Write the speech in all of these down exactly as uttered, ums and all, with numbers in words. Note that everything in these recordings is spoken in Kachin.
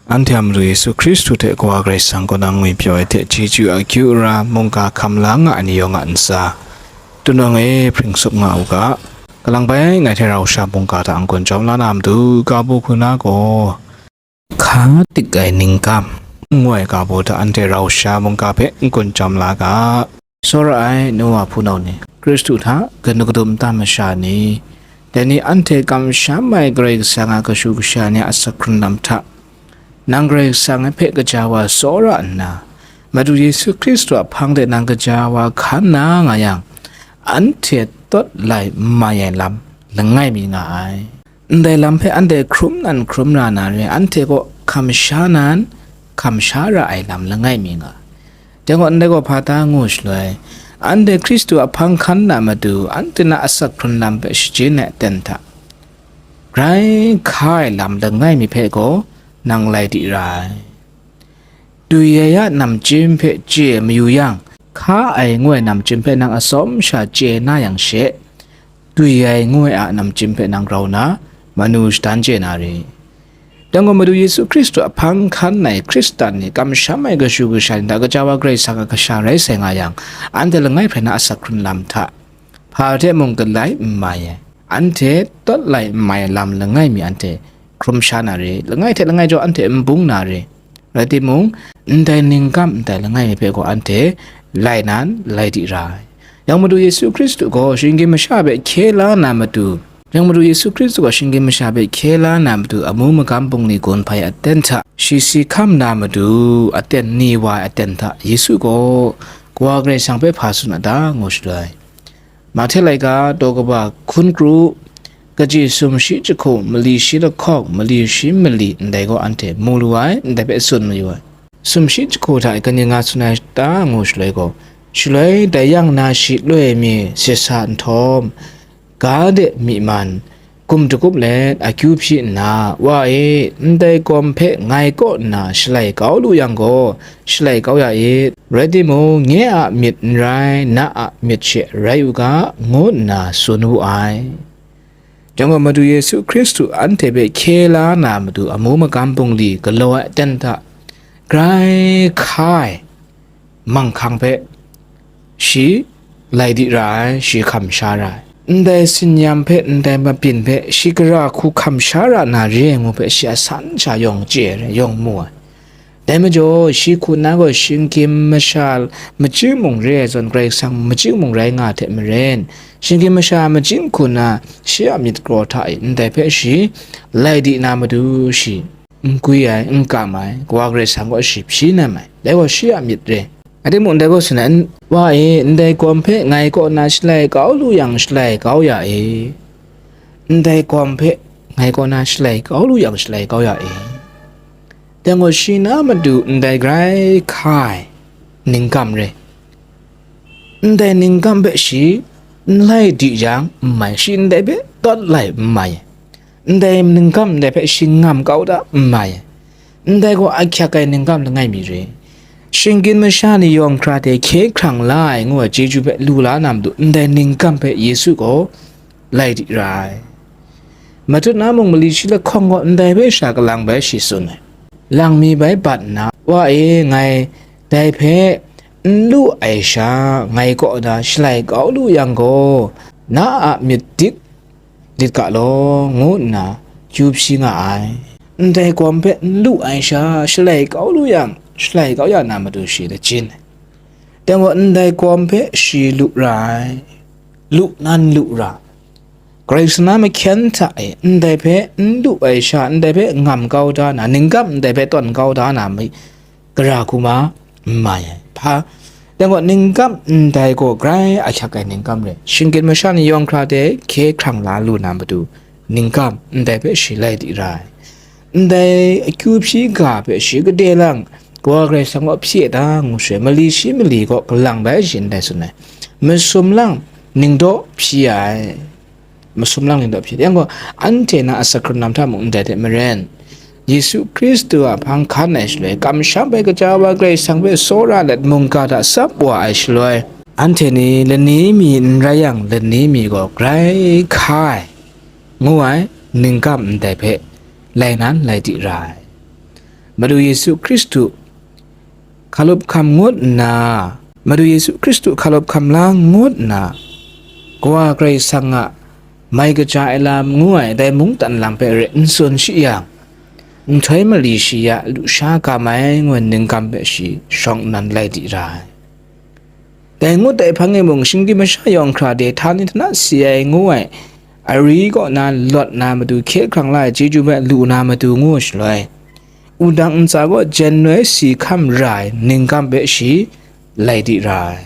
Anhte a Madu Yesu Hkristu hte Kawa Karai Kasang kaw na ngwipyaw ai hte chyeju akyu ara mungga hkam la nga ai ni yawng a ntsa, tunang e hpring sup nga u ga. Kalang bai ngai hte rau sha mungga hta n-gun chyawm la na matu, ga bu hku na gaw, hka tik ai ningkam, ngu ai ga bu hta anhte rau sha mungga hpe n-gun chyawm la ga. Tsawra ai nu wa hpunau ni, Hkristu hta kanu kadum nta masha ni, dai ni anhte kamsham ai Karai Kasang a kashu kasha ni a asak hkrun lam hta, nang Karai Kasang hpe kaja wa tsawra nna, Madu Yesu Hkristu a hpang de nang kaja wa hkan na nga yang, anhte tawt lai n mai ai lam langai mi nga ai. Ndai lam hpe anhte hkrum nan hkrum ra na re, anhte kaw hkam sha nan hkam sha ra ai lam langai mi nga. Dai gaw ndai gaw hpa ta ngu shaloi, anhte Hkristu a hpang hkan na matu, anhte na asak hkrun lam hpe shajin ai aten hta, grai hka ai lam langai mi hpe gaw nang lai di ra ai. Dwi ai a namchyim hpe chye mayu yang, hka ai ngu ai namchyim hpe nang atsawm sha chye na yang she, dwi ai ngu ai a namchyim hpe nang grau na, manu shadan chye na re. Dang gaw Madu Yesu Hkristu a hpang hkan ai Hkristan ni kamsham ai kashu kasha ni hta kaja wa Karai Kasang a kasha rai sai nga yang, anhte langai hprai na asak hkrun lam hta, hpa hte mung galai n mai ai, anhte tawt lai n mai ai lam langai mi anhte hkrum sha na re, langai hte langai jaw anhte n bung na re. Rai timung, ndai ningkam ndai langai mi hpe gaw anhte lai nan lai di ra ai. Yang Madu Yesu Hkristu gaw shinggyim masha hpe hkye la na matu, yang Madu Yesu Hkristu gaw shinggyim masha hpe hkye la na matu amu magam bungli gun hpai aten hta, shi si hkam na matu aten ni wa ai aten hta, Yesu gaw Kawa Karai Kasang hpe hpa tsun a ta? Ngu shaloi, Mahte laika daw kaba hkun kru, kaji sumshi jahku, mali shi lahkawng, mali shi mali ndai gaw anhte mu lu ai, ndai hpe tsun mayu ai. Sumshi jahku hta e kaning nga tsun ai ta ngu shaloi gaw, shaloi dai yang na shi loi mi sisa nhtawm, ga de myi man, gum dagup let akyu hpyi nna, Wa e, ndai gawm hpe ngai kaw nna shalai kau lu yang gaw, shalai kau ya i. Rai timung, nye a myit n rai, na a myit she rai u ga, ngu nna tsun wu ai. Chyawm gaw, Madu Yesu Hkristu anhte hpe hkye la na matu amu magam bungli galaw ai aten hta, grai hka ai manghkang hpe shi lai di ra ai, shi hkam sha ra ai. Ndai sinyam hpe, ndai mabyin hpe shi gara hku hkam sha ra na re ai ngu hpe shi a san sha yawng chye ai, yawng mu ai. Dai majaw, shi hku na gaw shinggyim masha majing mung re ai zawn, Karai Kasang majing mung rai nga hte maren, shinggyim masha majing hku na shi a myit kraw hta e ndai hpe shi lai di na matu shi n gwi ai, n kam ai, Kawa Karai Kasang gaw shi hpyi nem ai, dai gaw shi a myit re. Rai timung, dai gaw tsun ai, Wa e, ndai gawm hpe ngai kaw na shalai kau lu yang shalai kau ya e, ndai gawm hpe ngai kaw na shalai kau lu yang shalai kau ya e. Dang gaw shi na matu ndai grai hka ai ningkam re. Ndai ningkam hpe shi n lai di jang n mai, shi ndai hpe tawt lai n mai. Ndai ningkam ndai hpe shi ngam kau da n mai. Ndai gaw ahkyak ai ningkam langai mi re. Shinggyim masha ni yawng hkra hte hkye hkrang la ai ngu ai chyeju hpe lu la na matu, ndai ningkam hpe Yesu gaw lai di ra ai. Matut na mung mali shi lahkawng gaw ndai hpe sha kalang bai shi tsun ai. Lang mi bai bat nna, Wa e, ngai dai hpe n lu ai sha, ngai kaw na shalai kau lu yang gaw, na a myit dik lit ga law, ngu nna kyu hpyi nga ai. Ndai gawm hpe n lu ai sha, shalai kau lu yang, shalai kau ya na matu shi lajin ai. Dang gaw ndai gawm hpe shi lu ra ai, lu nan lu ra. Karai Kasang na mahkyen hta e, ndai hpe n lu ai sha, ndai hpe ngam kau da na, ningkam ndai hpe tawn kau da na mi, gara hku ma n mai ai. Hpa, dang gaw ningkam ndai gaw grai ahkyak ai ningkam re. Shinggyim masha ni yawng hkra hte hkye hkrang la lu na matu, ningkam ndai hpe shi lai di ra ai. Ndai akyu hpyi ga hpe shi gade lang, Kawa Karai Kasang gaw hpyi ai ta ngu shaloi, mali shi mali gaw galang bai shi ndai tsun ai. Masum lang ningdaw hpyi ai. Masum lang ningdaw hpyi ai. Yang gaw, anhte na asak hkrun lam hta mung ndai hte maren, Yesu Hkristu a hpang hkan ai shaloi, kamsham ai kaja wa Karai Kasang hpe tsawra let mungga hta tsap wa ai shaloi, anhte ni lani mi n rai yang, lani mi gaw grai hka ai, ngu ai ningkam ndai hpe lai nan lai di ra ai. Madu Yesu Hkristu hkalup hkam ngut nna, Madu Yesu Hkristu hkalup hkam la ngut nna, Kawa Karai Kasang a mai kaja ai lam ngu ai dai mungdan lam hpe re n tsun shi yang, nhtoi mali shi ya lusha gam ai ngu ai ningkam hpe shi shawng nnan lai di ra ai. Dai ngut ai hpang e mung, shinggyim masha yawng hkra de, htani htana si ai ngu ai, ari kaw na lawt na matu, hkye hkrang la ai chyeju hpe lu na matu ngu shaloi, wudang ntsa kaw jen noi si hkam ra ai ningkam hpe shi lai di ra ai.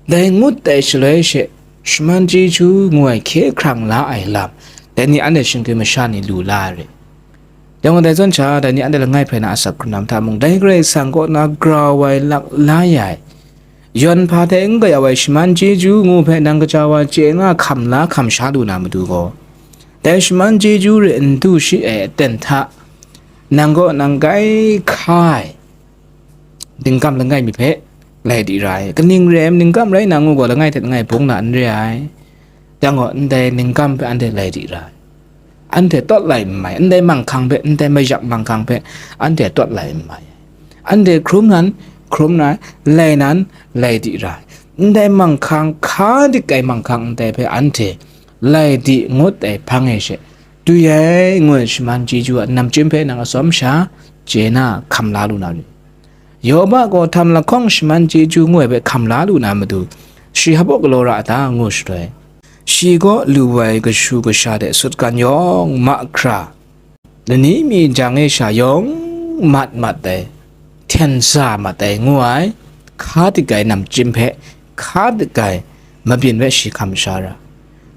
Dai ngut ai shaloi she, shaman chyeju ngu ai hkye hkrang la ai lam, dai ni anhte shinggyim masha ni lu la ai re. Yang dai zawn sha, dai ni anhte langai hpe na asak hkrun na mung, dai Karai Kasang kaw na grau ai, lak la ya ai, yawn hpa hte n gayau ai shaman chyeju ngu hpe nang kaja wa chye nga hkam la hkam sha lu na matu gaw, dai shaman chyeju re n du shi ai aten hta, nang kaw nang grai hka ai ningkam langai mi hpe lai di ra ai. Kaning re ai ningkam rai na ngu gaw, langai hte langai bung na n re ai. Yang gaw, ndai ningkam hpe anhte lai di ra ai. Anhte tawt lai n mai, ndai manghkang hpe, ndai mayak manghkang hpe anhte tawt lai n mai. Anhte hkrum nan, hkrum na, lai nan, lai di ra ai. Ndai manghkang, hka dik ai manghkang ndai hpe anhte lai di ngut ai hpang e she, dwi ai ngu ai shaman chyeju a namchyim hpe nang atsawm sha chye na hkam la lu na ri? Yoba gaw htam lahkawng shaman chyeju ngu ai hpe hkam la lu na matu, shi hpa galaw ra a ta ngu shaloi, shi kaw lu ai kashu kasha hte sutgan yawng mahkra, lani mi jang e sha yawng mat mat ai, hten sa mat ai ngu ai, hka dik ai namchyim hpe, hka dik ai mabyin hpe shi hkam sha ra.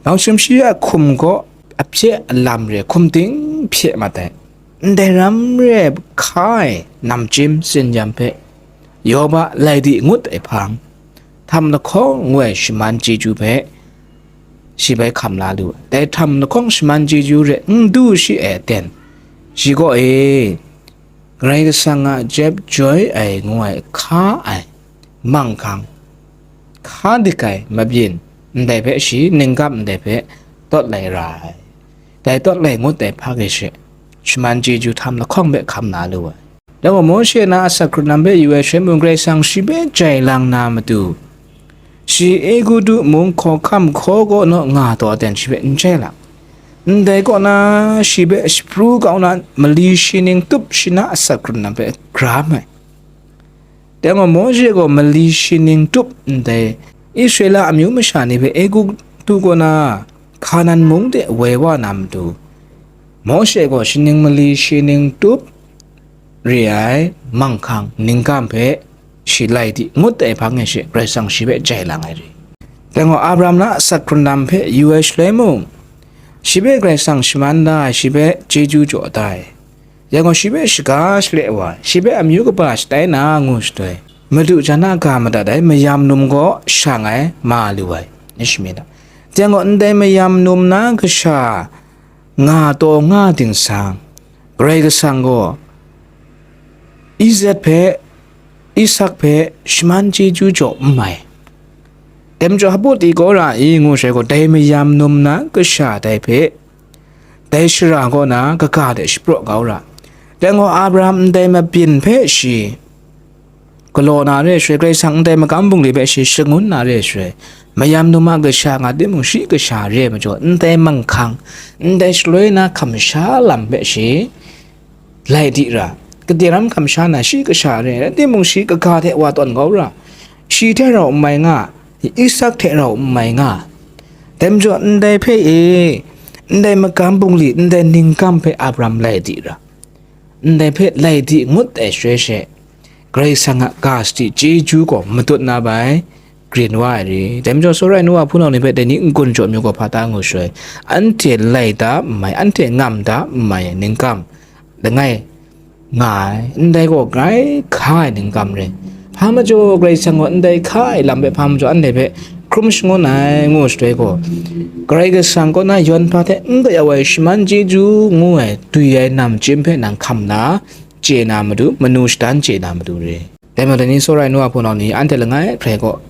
Bang shum shi a hkum kaw ahpye alam re hkum ting hpye mat ai, ndai ram re ai hka ai namchyim tsinyam hpe, Yoba lai di ngut ai hpang, htam lahkawng ngu ai shaman chyeju hpe shi bai hkam la lu ai. Dai htam lahkawng shaman chyeju re n du shi ai aten, shi kaw e, Karai Kasang a jep joi ai ngu ai hka ai manghkang, hka dik ai mabyin ndai hpe shi ningkam ndai hpe tawt lai ra ai. Dai tawt lai ngut ai hpang e she, shaman chyeju htam lahkawng hpe hkam na lu ai. Dai gaw, Mawshe na asak hkrun lam hpe yu ai shaloi mung, Karai Kasang shi hpe jai lang na matu, shi Egutu mung hkawhkam hkaw kaw naw nga taw aten shi hpe n jai lang. Ndai kaw na, shi hpe shapru kau na mali shi ning tup shi na asak hkrun lam hpe gram ai. Dai gaw, Mawshe gaw mali shi ning tup ndai Israela amyu masha ni hpe Egutu kaw na Hkanan mung de woi wa na matu, Mawshe gaw shi ning mali shi ning tup re ai manghkang ningkam hpe shi lai di ngut ai hpang e she, Karai Kasang shi hpe jai lang ai re. Dai gaw, Abraham na asak hkrun lam hpe yu ai shaloi mung, shi hpe Karai Kasang shaman da ai, shi hpe chyeju jaw da ai. Yang gaw, shi hpe shaga shale wa ai, shi hpe amyu kaba shatai na ngu shaloi, Madu jan a ga madat ai mayam num gaw shang ai ma lu ai, ni shami da. Yang gaw, ndai mayam num na kasha nga taw nga ding sang, Karai Kasang gaw Isak hpe, Isak hpe shaman chyeju jaw n mai. Dai majaw, hpa ti gaw ra i ngu shaloi gaw, dai mayam num na kasha dai hpe, dai shara kaw na kaga de shapraw kau ra. Dai gaw, Abraham ndai mabyin hpe shi galaw na re ai shaloi, Karai Kasang ndai magam bungli hpe shi shangun na re ai shaloi, mayam num a kasha nga timung, shi kasha re ai majaw, ndai manghkang, ndai shaloi na hkam sha lam hpe shi lai di ra. Gade ram hkam sha na shi kasha re ai, rai timung, shi kaga hte wa tawn kau ra. Shi hte rau n mai nga, Isak hte rau n mai nga. Dai majaw, ndai hpe e, ndai magam bungli, ndai ningkam hpe Abraham lai di ra. Ndai hpe lai di ngut ai shaloi she, Karai Kasang a ga sadi chyeju gaw matut na bai, grin wa ai re. Dai majaw, tsawra ai nu wa hpunau ni hpe dai ni n-gun jaw myu gaw hpa ta ngu shaloi, anhte lai da n mai, anhte ngam da n mai ai ningkam langai nga ai, ndai gaw grai hka ai ningkam re. Hpa majaw Karai Kasang gaw ndai hka ai lam hpe hpa majaw anhte hpe hkrum shangun ai ngu shaloi gaw, Karai Kasang kaw na yawn hpa hte n gayau ai shaman chyeju ngu ai dwi ai namchyim hpe nang hkam na chye na matu, manu shadan chye na matu re. Dai majaw, dai ni tsawra ai nu wa hpunau ni, anhte langai hprai gaw,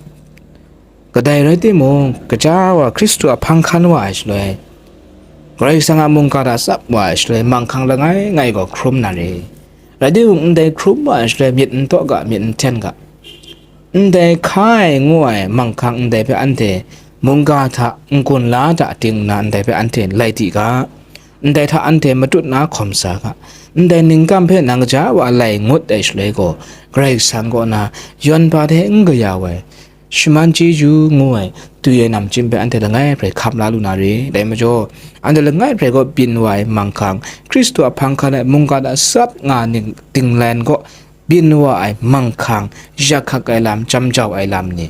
kadai rai timung, gaja wa Hkristu a hpang hkan wa ai shaloi, Karai Kasang a mungga hta tsap wa ai shaloi, manghkang langai ngai gaw hkrum na re. Rai timung, ndai hkrum wa ai shaloi myit n taw ga, myit n hten ga. Ndai hka ai ngu ai manghkang ndai hpe anhte mungga hta n-gun la hta ting nna ndai hpe anhte lai di ga. Ndai hta anhte matut na hkawm sa ga. Ndai ningkam hpe nang kaja wa lai ngut ai shaloi gaw, Karai Kasang kaw na yawn pa hte n kaya wai, shaman chyeju ngu ai twi ai namchyim hpe anhte langai hprai hkam la lu na re. Dai majaw, anhte langai hprai gaw byin wa ai manghkang, Hkristu a hpang hkan ai mungga hta sat nga ning tinglan gaw, byin wa ai manghkang, yak hkak ai lam, jam jau ai lam ni,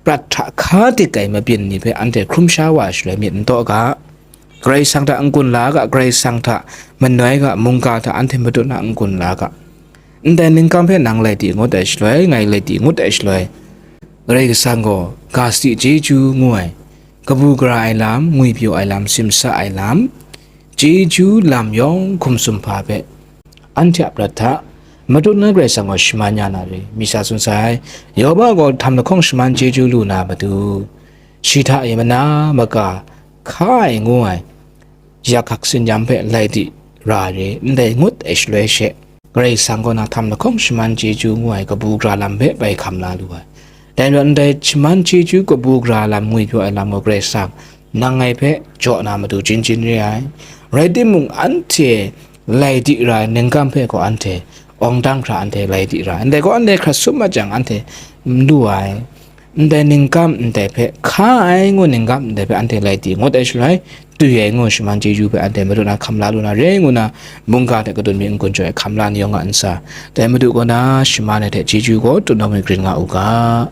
prat hta hka dik ai mabyin ni hpe anhte hkrum sha wa ai shaloi myit n taw ga. Karai Kasang hta n-gun la ga, Karai Kasang hta manoi ga, mungga hta anhte matut na n-gun la ga. Ndai ningkam hpe nang lai di ngut ai shaloi, ngai lai di ngut ai shaloi, Karai Kasang gaw ga sadi chyeju ngu ai, kabu gara ai lam, ngwipyaw ai lam, simsa ai lam, chyeju lam yawng hkum sumhpa hpe anhte a prat hta matut na Karai Kasang gaw shaman ya na re. Misa tsun sai, Yawba gaw htam lahkawng shaman chyeju lu na matu, shi hta e mana maka hka ai ngu ai yak hkak tsin-yam hpe lai di ra re, ndai ngut ai shaloi she, Karai Kasang kaw na htam lahkawng shaman chyeju ngu ai kabu gara lam hpe bai hkam la lu ai. Dai majaw ndai shaman chyeju kabu gara lam ngwipyaw ai lam gaw Karai Kasang nang ngai hpe jaw na matu jin jin re ai. Rai timung, anhte lai di ra ai ningkam hpe gaw anhte awng dang hkra anhte lai di ra ai. Ndai gaw anhte hkrat sum a jang anhte n lu ai. Ndai ningkam ndai hpe hka ai ngu ningkam ndai hpe anhte lai di ngut ai shaloi, twi ai ngu shaman chyeju hpe anhte matut na hkam la lu na re ngu na, mungga hte kadun mi n-gun jaw ai hkam la ni yawng a ntsa, dai Madu kaw na shaman ai hte chyeju gaw tut nawng mi grin nga u ga.